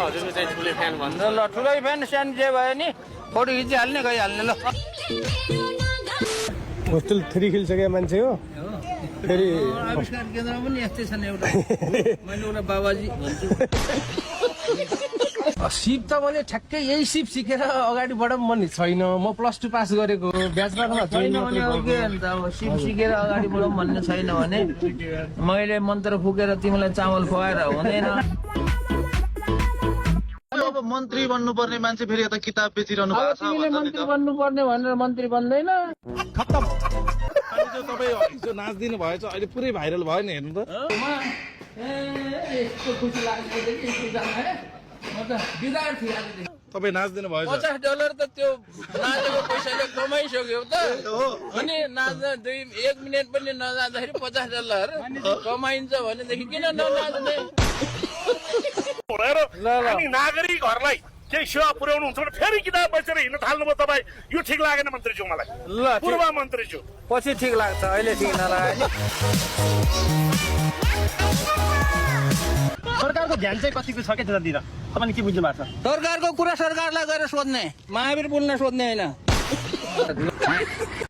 हजुरको चाहिँ ठुलै फ्यान भन्छ ल ठुलै फ्यान सानो जे भयो नि फोटो खिचिहाल्ने गइहाल्ने ल होस्टेल 3 खेलिसके मान्छे हो फेरि आविष्कार केन्द्रमा पनि यस्तै छन् एउटा मैले एउटा बाबाजी भन्छु सिप त मैले ठ्याक्कै यही सिप सिकेर अगाडि बढाउँ भन्ने छैन म +2 पास गरेको ब्याचलरमा छैन भने अब के अन्त अब सिप सिकेर अगाडि बढौँ भन्ने छैन भने मैले मन्त्र फुकेर तिमीलाई चामल खुवाएर हुँदैन अब मन्त्री बन्नुपर्ने मान्छे फेरि यता किताब बेचिरहनु भएको छ तिमीले मन्त्री बन्नुपर्ने भनेर मन्त्री बन्दैन तपाईँ हिजो नाच्दिनु भएछ अहिले पुरै भाइरल भयो नि हेर्नु त यस्तो खुसी लाग्छ विद्यार्थी तपाईँ नाच्दिनु भएछ $50 त त्यो नाचेको पैसाले कमाइसक्यो त अनि नाच्न 1 मिनट पनि नजाँदाखेरि $50 कमाइन्छ भनेदेखि किन ननाच्ने अनि नागरिकहरूलाई केही सेवा पुर्याउनु हुन्छ भने फेरि किताब बेचेर हिँड्न थाल्नुभयो तपाईँ यो ठिक लागेन मन्त्रीज्यू मलाई ल पूर्व मन्त्रीज्यू पछि ठिक लाग्छ अहिले ठिक नलाग्यो सरकारको ध्यान चाहिँ कतिको छ के त्यतातिर तपाईँले के बुझ्नु भएको छ सरकारको कुरा सरकारलाई गएर सोध्ने महावीर बोल्न सोध्ने होइन